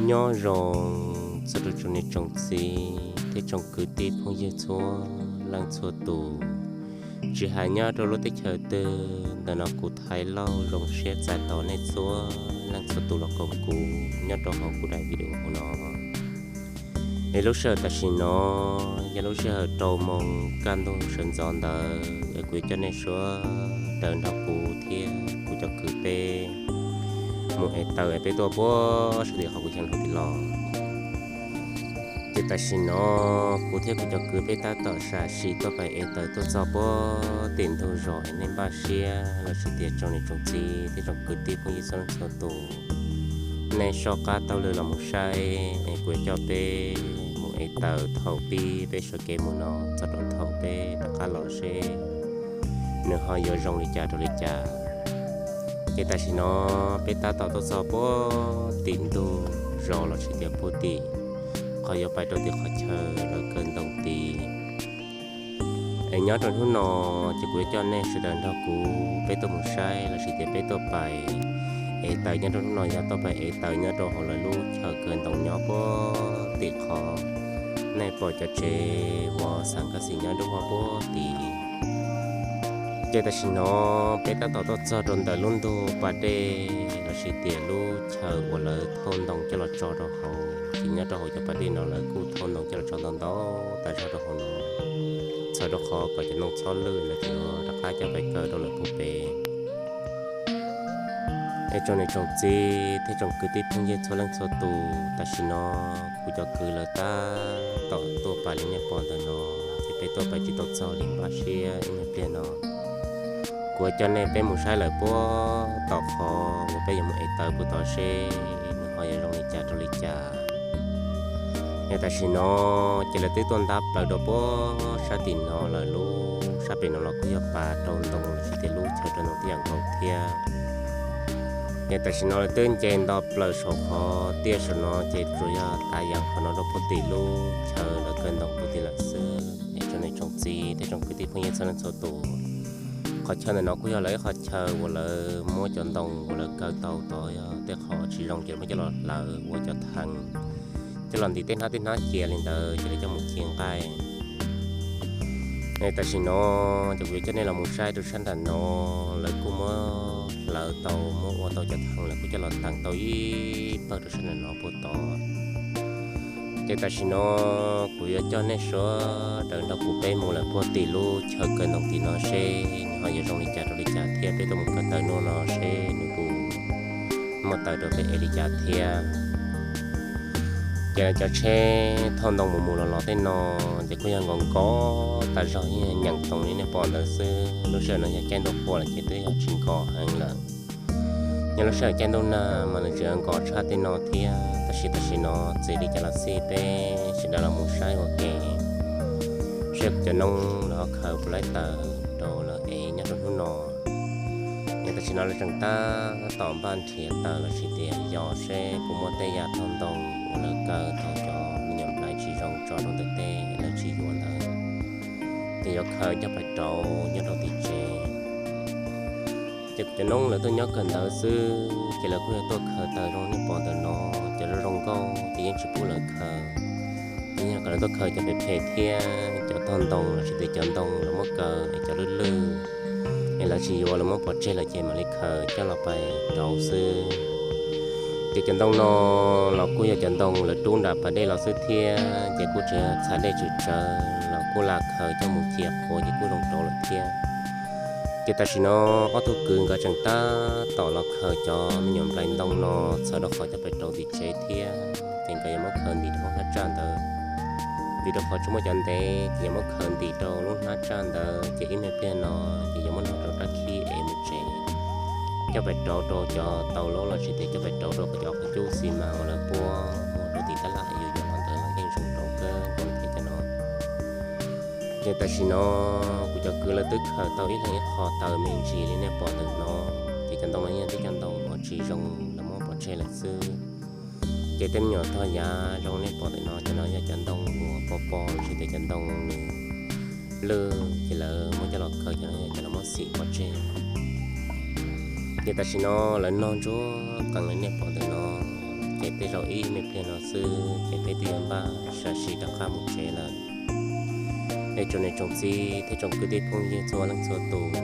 Nyob zoo txog rau tsoom niam tsoom txiv thiab tsoom kwv tij phooj ywg txhua leej txhua tus, tsis hais nyob rau lub teb chaws twg, ntawm no kuv Thaiv Lauj zoo siab txais tos nej txhua leej txhua tus los koom kuv nyob rau hauv kuv daim video no. Es lub sij hawm tam sim no yog lub sij hawm rau moos kaj ntug sawv ntxov ntawd es kuv yuav coj nej sawv daws nrog kuv thiab kuv cov kwv peb mus ev taws es peb tuaj puag sab tim qhov kuv yeej hais tim los. Ces tam sim no kuv thiab kuv cov kwv peb tab tom sam sim tuaj pais ev taws tuaj txog puag tim ntug zos es nej npaj siab los sis tias tsoom niam tsoom txiv thiab tsoom kwv tij phooj ywg txhua leej txhua tus, nej soj qab taug lw los mus saib es kuv yuav coj peb mus ev taws thaum pib peb sawv kev mus no txog rau thaum peb rov qab los seb nws ho yuav zoo li cas rau li cas. Ces tam sim no peb tab tom tuaj txog puag tim ntug zos los sis tias puag tim qhov yuav pais rau tim qhov chaw lawv kaw ntoo tid. Es nyob rau hnub no ces kuv yuav coj nej sawv daws nrog kuv peb tuaj mus saib los sis tias peb tuaj pais ev taws. Nyob rau hnub no yog tuaj pais ev taws nyob rau hauv lawv lub chaw kaw ntoo nyob puag tim qhov nej pom cov tsev uas xav nkaj xim nyob dub huab puag tid. Ces tam sim no peb tab tom tuaj txog rau ntawm lub ntug pas dej los sis tias lub chaw uas lawv thauj ntoo coj los tso rau hauv. Ces nyob rau hauv cov pas dej no lawv kuj thauj ntoo coj los tso ntau ntau tas zog rau hauv no, txhawm rau qhov kom cov ntoo txhob lwj lawv thiaj rov qab coj pais kaw rau lawv puag pem. Es tsoom niam tsoom txiv thiab tsoom kwv tij phooj ywg txhua leej txhua tus, tam sim no kuv cov kwv lawv tab tom tuaj pais li nej pom ntawm no, ces peb tuaj pais tsis tau txog li, npaj siab ib me pliag no kuv yuav coj nej peb mus saib lawm puag tom qhov uas peb yuav mus ev taws puag tod seb nws ho yuav zoo li cas rau li cas. Yog tam sim no ces lawv twb tuaj ntab plaws rau puag sab tim no lawm, lub sab pem no los kuj yog pas rau ntoo los sis tias lub chaw rau ntoo tib yam nkaus thiab. Yog tam sim no lawv twb nce nto plaws saum qhov tiaj saum no ces tsuas yog tav yam qhov no rau puag tim lub chaw lawv kaw ntoo puag tim lawm xwb. Es tsoom niam tsoom txiv thiab tsoom kwv tij phooj ywg txhua leej txhua tus, qhov chaw ntawm no kuj yog lawv ib qhov chaw uas lawv muab cov ntoo uas lawv kaw tau tod yog tej qhov tsis zoo ces muab coj los hlawv ua cov theev, coj los ntim tej hnab tej hnab cia li ntawd ces lawv coj mus ci nqaij. Es tam sim no ces kuv yuav coj nej los mus saib rau sab nram no, lawv kuj muab hlawv tau muab ua tau cov theev, lawv kuj coj los teev tau ib pawg rau sab nram no puag tod. Ces tam sim no kuv yuav coj nej sawv daws nrog kuv peb mus lawm puag tim lub chaw kaw ntoo tim no seb nws ho yuav zoo li cas rau li cas thiab peb tuaj mus kaw taws nua no seb nws puas muaj taws rau peb ev li cas thiab. Ces lawv cov tsheb thauj ntoo mus mus los los tej no ces kuj yog nkos nkos tas zog, yeej nyeem toos li nej pom ntawd xwb. Lub sij hawm no yog caij ntuj qhua lawm ces twb yog tsis nkos heev lawm. Nyob lub sij hawm caij ntuj nag mas nws tseem nkos tshaj tej no thiab. Tab sis tam sim no txij li cas los xij peb sawv daws los mus saib ua ke seb kuv cov noob lawv ho khaws puas laib taws rau lawv ev nyob rau hnub no. Yog tam sim no lawv tseem tab tom npaj nrhiav taws los sis tias yos seb puas muaj tej yam thauj ntoo uas lawv kaw tau cov me nyuam nplais tsis zoo tso rau ntawm tej lawv tsis yuav ntawd, ces yuav khaws coj pais rauv nyob rau tim tsev. Ces kuv cov noob lawv tuaj nyob kawm ntawv xwb ces lawv kuj yog tuaj khaws taws zoo nej pom ntawm no, cov zoo zoo nkauj ces yeej tsis pub lawv khaws. Ces yog kom lawv tuaj khaws cov phem phem thiab cov tog ntoo los sis tias cov ntoo lawv muab kaw es cov lwj lwj es lawv tsis yuav, lawv muab pov tseg lawm ces mam li khaws coj los pais rauv xwb. Ces cov ntoo no los kuj yog cov ntoo lawv rub nram pas dej los xwb thiab, ces kuj tseem txhais dej tswm tsawv los kuj lam khaws coj mus cia quav ces kuj zoo rauv lawm thiab. Ces tam sim no ob tug kwv nkawd tseem tab tom los khaws cov me nyuam nplais ntoo no txhawm rau qhov coj pais rauv tim tsev thiab, ces nkawd yuav muab khaws ntim rau hauv hnab tsaj ntawd. Vim rau qhov tsis muaj cov ntev ces yuav muab khaws ntim rau lub hnab tsaj ntawd, ces ib me pliag no ces yuav muab nqa rau rab khib es mus tsev, coj pais rauv rau cov tau lab los sis tias coj pais rauv rau cov qhov cub xi mas uas lawv puab muag rau tim tab laj yuav yuav los ntawd los yeej zoo rauv kawg nkaus thiab cov no. Ces tam sim no kuv cov kwv lawv twb khaws tau ib leeg ib qho taws me ntsis li nej pom ntawm no, ces cov ntoo no yog tib cov ntoo uas tsis zoo lawv muab pov tseg lawm xwb. Ces tej me nyuam tog yav zoo nej pom ntawm no, cov no yog cov ntoo uas pos pos los sis tias cov ntoo nws lwj ces lawv muab coj los khaws, cov no yog cov lawv muab xim pov tseg. Ces tam sim no lawv nog ntsuag qees li nej pom ntawm no, es tej zaum ib me pliag no xwb ces peb twb yuav npaj sam sim rov qab mus tsev lawm. Es tsoom niam tsoom txiv thiab tsoom kwv tij phooj ywg txhua leej txhua tus,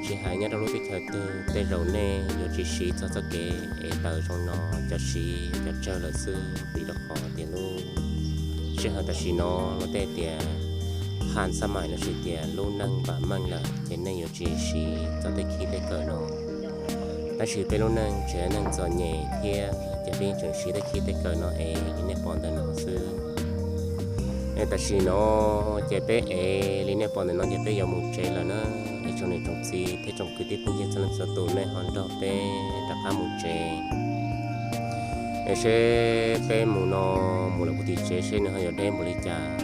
tsis hais nyob rau lub teb chaws twg, tej zaum nej yuav tsis siv txog txoj kev es taws zoo no, cov siv cov tsawg lawm xwb, vim rau qhov tias lub sij hawm tam sim no luag tej tias haj xab mais lossis tias lub neej vam meej lawm ces nej yuav tsis siv txog tej khib tej kawm no. Tab sis peb lub neej tseem yog neej txom nyem thiab ces peb yeej tseem siv tej khib tej kawm no es li nej pom ntawm no xwb. Es tam sim no ces peb ev li nej pom ntawm no ces peb yuav mus tsev lawm na. Es tsoom niam tsoom txiv thiab tsoom kwv tij phooj ywg txhua leej txhua tus, nej ho nrog peb rov qab mus tsev. Es seb peb mus no, mus lawm puag tim tsev seb nws ho yuav deb npaum li cas.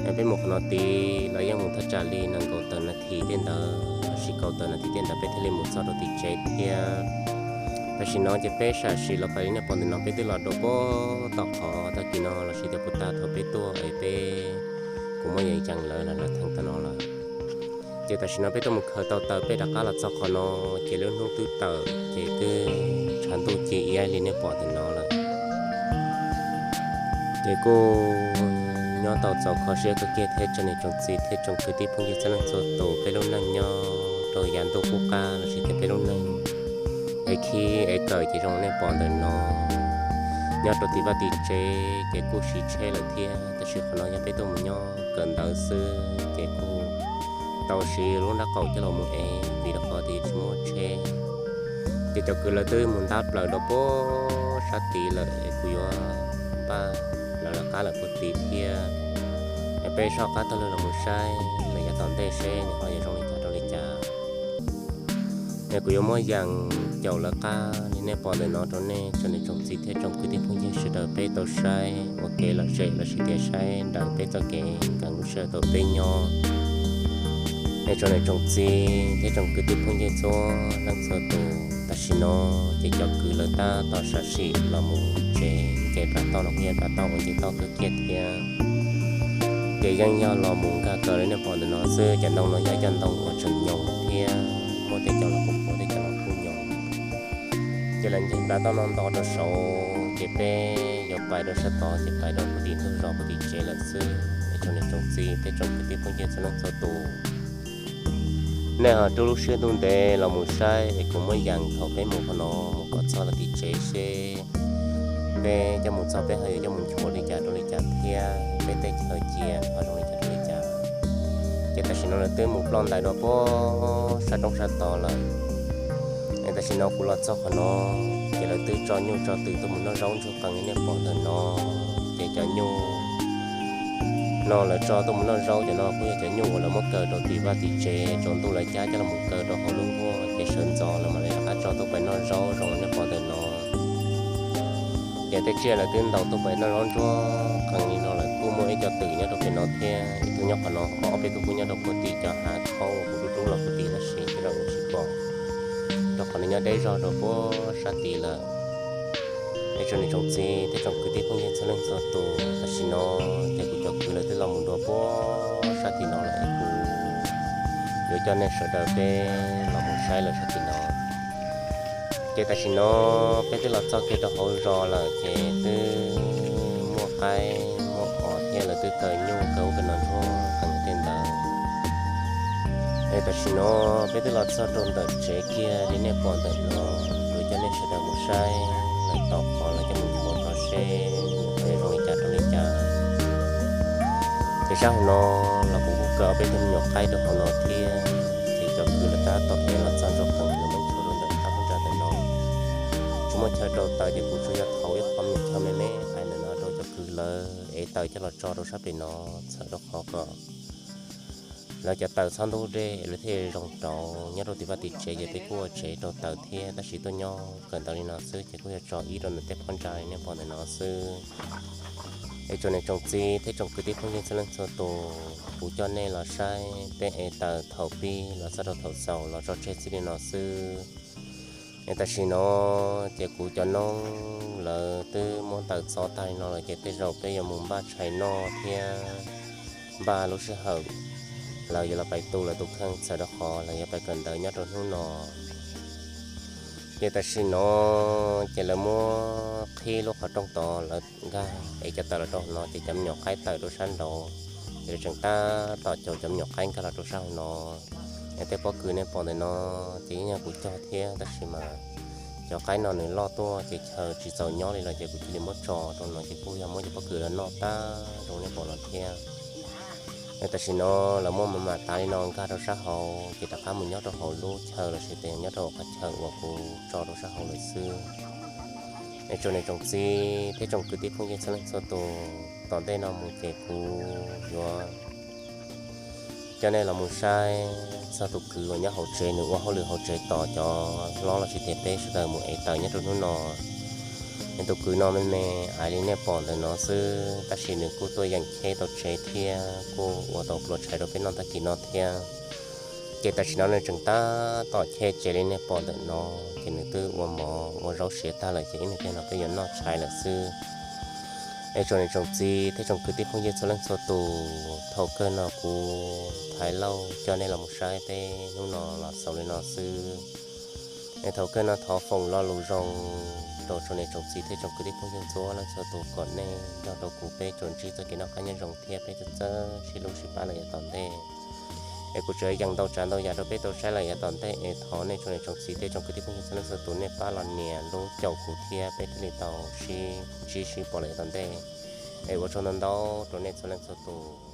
Es peb mus qhov no tid los yeej mus thaj tsam li nees nkaum tawm nas this tej ntawd lossis kaum tawm nas this tej ntawd peb thiaj li mus txog rau tim tsev thiab. Tam sim no ces peb sam sim los pais li nej pom ntawm no, peb twb los dua puag tom qhov tag kis no lossis tias puag ta thaum peb tuaj es peb kuv muab yees yees lawv los lawv theej tam no lawm. Ces tam sim no peb tuaj mus khaws tau taws peb rov qab los txog qhov no, ces lub hnub twb tawm ces twb tshav ntuj ci iab li nej pom ntawm no lawm. Ces kuj nyob tau txaus kho siab kawg kiag thiab tsoom niam tsoom txiv thiab tsoom kwv tij phooj ywg txhua leej txhua tus, peb lub neej nyob rau yav ntuj qub qab lossis tias peb lub neej es khib es kawm ces zoo nej pom ntawm no. Nyob rau tim vaj tim tsev ces kuj siv tsheb lawm thiab, tab sis qhov no yog peb tuaj mus nyob kawm ntawv xwb ces kuj tau siv lub nrab qaum coj los mus ev vim rau qhov tias tsis muaj tsheb. Ces cov kwv lawv twb mus ntab plaws rau puag sab tid lawm es kuv yuav npaj lawv lawv qab lawm puag tid thiab. Es peb soj qab taug lw los mus saib lawm yav tom ntej seb nws ho yuav zoo li cas rau li cas. Es kuv yuav muab yees caum lawv qab li nej pom ntawm no rau nej tsoom niam tsoom txiv thiab tsoom kwv tij phooj ywg sawv daws peb tau saib ua kev lom zem lossis tias saib nrawm peb txoj kev nkees lub sij hawm thaum peb nyob. Es tsoom niam tsoom txiv thiab tsoom kwv tij phooj ywg txhua leej txhua tus, tam sim no ces cov kwv lawv tab tom sam sim los mus tsev, ces plam toj no kuj yog plam toj uas nce toj kawg kiag thiab. Ces yeej yog los mus nkag kawg li nej pom ntawm no xwb, cov ntoo no yog cov ntoo uas tseem nyoos thiab muaj tej cov los kuj puav tej cov los kuj nyoos. Ces lawv nce plam toj no nto rau saud ces peb yuav pais rau sab tod ces pais rau puag tim ntug zos puag tim tsev lawm xwb. Es tsoom niam tsoom txiv thiab tsoom kwv tij phooj ywg txhua leej txhua tus, nej ho rub lub siab ntuj ntev los mus saib es kuv muab yees thaum peb mus qhov no mus kom txog rau tim tsev seb peb coj mus txog peb ho yuav coj mus nchuav li cas rau li cas thiab peb tej chaw cia ho zoo li cas rau li cas. Ces tam sim no lawv twb mus ploj ntais rau puag sab roob sab tod lawm. Es tam sim no kuv los txog qhov no, ces lawv twb tso nyuj tso twm tuaj mus noj zaub ntsuag qees li nej pom ntawm no. Ces cov nyuj no lawv tso tuaj mus noj zaub cov no kuj yog cov nyuj uas lawv muab kaw rau tim vaj tim tsev tsaus ntuj lawv cab coj los kaw rau hauv lub nkuaj ces sawv ntxov lawv mam li rov qab tso tuaj pais noj zaub zoo li nej pom ntawm no. Ces tej tsiaj lawv twb ntaus tuaj pais noj zaub ntsuag qees li no lawm, kuj muaj ib co twm nyob rau pem no thiab ib tug nyob qhov no, ob peb tug kuj nyob rau puag tim cov hav khaub uas kuv rub rub los puag tim tab sis tej zaum tsis pom, rau qhov nws nyob deb zog rau puag sab tid lawm. Es tsoom niam tsoom txiv thiab tsoom kwv tij phooj ywg txhua leej txhua tus, tam sim no ces kuv cov kwv lawv twb los mus dua puag sab tim no lawm es kuv yuav coj nej sawv daws peb los mus saib lawv sab tim no. Ces tam sim no peb twb los txog kiag rau hauv zos lawm ces twb muaj qaib muaj os thiab lawv twb kaw nyuj kaw ub kaw no ntsuag qees tej ntawd. Es tam sim no peb twb los txog rau ntawm tsev kiag li nej pom ntawm no, kuv coj nej sawv daws mus saib lawv tom qhov lawv coj mus nchuav tod seb ho yuav zoo li cas rau li cas. Ces sab hauv no los kuv kuj kaw ob peb tug me nyuam qaib rau hauv no thiab, ces cov kwv lawv tab tom ev los txog ntsuag qees lawv muab nchuav rau ntawm qab phab ntsa ntawm no. Tsis muaj chaw rau taws ces kuv tsuas yog thaum ib qho me chaw me me hais ntawm no rau cov kwv lawv ev taws coj los tso rau sab pem no, txhawm rau qhov kom lawv cov taws txhob ntub dej es lawv thiaj zoo rau. Nyob rau tim vaj tim tsev ces peb kuj ua tsev rau taws thiab, tab sis tuaj nyob kawm ntawv li no xwb ces kuj yog tso ib rau ntawm tej phab ntsa li nej pom ntawm no xwb. Es tsoom niam tsoom txiv thiab tsoom kwv tij phooj ywg txhua leej txhua tus, kuv coj nej los saib peb ev taws thaum pib los txog rau thaum xaus los tso tseg txij li no xwb. Es tam sim no ces kuv cov noob lawv twb muab taws txov tag li no lawm ces tej zaum peb yuav mus npaj tshais noj thiab npaj lub sij hawm lawv yuav los pais tu lawv tus kheej txhawm rau qhov lawv yuav pais kawm ntawv nyob rau hnub no. Ces tam sim no ces lawv muab thib lub qhov rooj tod lawv nkag es cov tawm los rau hauv no ces cov me nyuam qaib tawm rau sab nraud, ces lawv tseem tab tom caum cov me nyuam qaib nkag los rau sab hauv no. Es tej pob kws nej pom ntawm no ces yeej yog kuv cog thiab, tab sis mas cov qaib no nws loj tuaj ces chaw tsis txaus nyob li lawm ces kuv cia li muab tso rau no ces kuj yog muab cov pob kws los noj tag zoo nej pom no thiab. Es tam sim no lawv muab mam mam tav li no nkag rau sab hauv ces rov qab mus nyob rau hauv lub chaw los sis tias nyob rau qhov chaw uas kuv tso rau sab hauv lawm xwb. Es tsoom niam tsoom txiv thiab tsoom kwv tij phooj ywg txhua leej txhua tus, tom ntej no mus ces kuv yuav coj nej los mus saib txog tus kwv uas nyob hauv tsev, nws ua hauj lwm hauv tsev tos cov hlob los sis tias peb sawv daws mus ev taws nyob rau hnub no. Es tus kwv no me me aiv li nej pom ntawm no xwb, tab sis nws kuj tuaj yeem cheb tau tsev thiab kuj ua tau pluas tshais rau peb noj tag kis no thiab. Ces tam sim no nws tseem tab tom cheb tsev li nej pom ntawm no, ces nws twb ua mov ua zaub siav tag lawm ces ib me pliag no peb yuav noj tshais lawm xwb. Es tsoom niam tsoom txiv thiab tsoom kwv tij phooj ywg txhua leej txhua tus, thaum kawg no kuv Thaiv Lauj coj nej los mus saib peb hnub no los xaus li no xwb. Es thaum kawg no thov foom lo lus zoo rau tsoom niam tsoom txiv thiab tsoom kwv tij phooj ywg txhua leej txhua tus kom nej nrog rau kuv peb tsuas ntsib txoj kev noj qab nyob zoo thiab peb txawj txawj sib hlub sib pab lawm yav tom ntej. Es kuv tseem yees ntau tsav ntau yam rau peb tau saib lawm yav tom ntej, es thov nej tsoom niam tsoom txiv thiab tsoom kwv tij phooj ywg txhua leej txhua tus nej pab los nias lub caum kuv thiab peb thiaj li tau sib ntsib sib pom lawm yav tom ntej. Es ua tsaug ntau ntau rau nej txhua leej txhua tus.